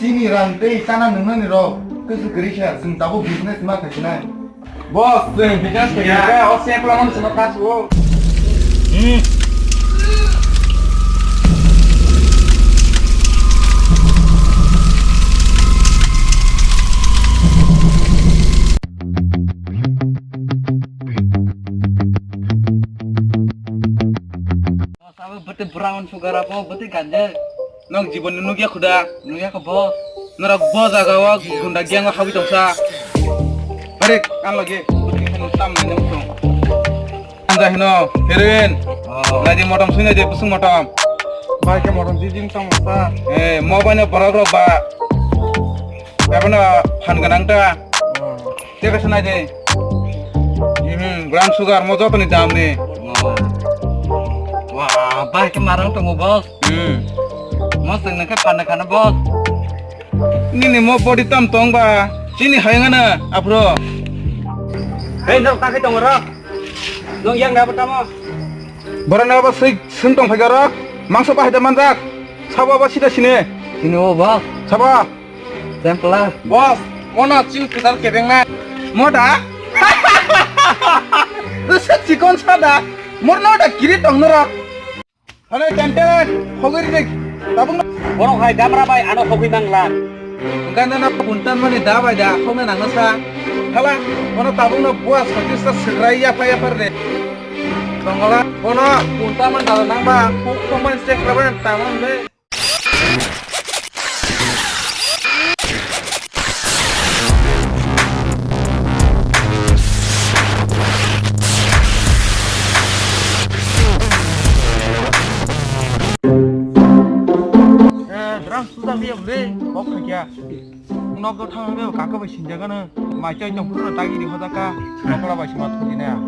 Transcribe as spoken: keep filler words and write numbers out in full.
Chini rang tei chana nungnani rok kaisu kwrwi kha, chwng tabuk business ma khai sinai. Boss, chwng business khai kha, o se plan sino kasu. Hmm. Sabo bete brown sugar apo, bete ganja. Nok jibon nugya khuda, nugya ko bo. Norok bo jaga o gunda gang o habi tongsa. Bare, kan lagi, tam nang tong. Anja hino, heroin. Oh. Lagi motom sui nai de, pusung motom. Bai ke motom jijing tong sa. Eh, mo bai no borok rok ba. Abo no phan ganang ta. Oh. Tei kaisa nai de. Mhm, brown sugar mo joto ni dam ni. Oh. Wah, bai ke marang tongo, boss. Hmm. Mo sing nang khe phan khana, boss. Nini mo body tam tong ba. Chini hai ngana, aphro. Hei, nok ta khai tong ro. Nong yang da tamo. Borok no ba sui sung tong phai ro. Mangso ba hai da manjak. Sabo ba sida sine. Sini o, boss. Sabo. Sampler. Boss, mono chil kwtal kebeng na. Moda? Rwsa chikon sada. Morno da kiri tong noro. Hale tenten, hogiri dik. Tabung na. Borok hai damra bai ano hogwi mangla. Ganda na puntan mani da bai da, hogna nangna sa. Hala, ono tabung na bua sati sa segrai ya pa ya par de. Tongala, ono puntan man da nang ba, kok man check raban tamam le. Eh, drang sudah dia beli, kok kerja. Nok do thang be kaka bai sinjagano. Mai chai tong pura tagi di hojaka. Nokla bai sima thudi na.